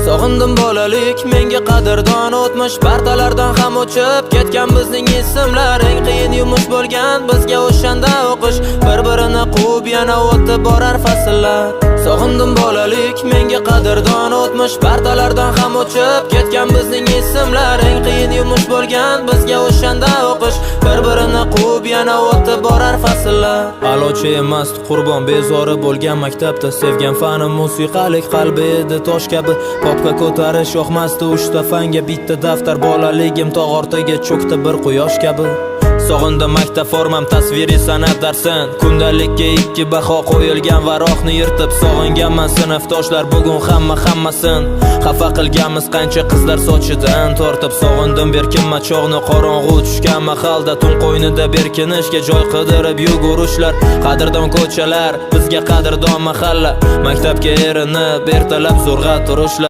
Sog'indim bolalik, menga qadrdon o'tmish. Partalardan ham o'chib ketgan bizning ismlar. Eng qiyin yumush bo'lgan bizga o'shanda o'qish. Bir birini quvib yana o'tib borar fasllar. Sog'indim bolalik, menga qadrdon o'tmish. Partalardan ham o'chib ketgan bizning ismlar. Eng qiyin yumush bo'lgan bizga o'shanda o'qish. Bir birini quvib yana o'tib borar fasllar. A'lochi emas Qurbon bezori bo'lgan maktabda. Sevgan fanim musiqalik, qalbi edi tosh kabi. Papka ko'tarish yoqmasdi, uchta fanga bitta daftar. Bolaligim tog' ortiga cho'kdi bir quyosh kabi. Sog'indim maktab formam, tasviriy san'at darsin. Kundalikka ikki baho qo'yilgan varoqni yirtib. Sog'inganman sinfdoshlar, bugun hamma hammasin. Xafa qilganmiz qancha qizlar sochidan tortib. Sog'indim berkinma chog'ni, qorong'u tushgan mahalda tun qo'ynida berkinishga joy qidirib yugurishlar. Qadrdon ko'chalar, bizga qadrdon mahalla. Maktabga erinib ertalab zo'rg'a turishlar.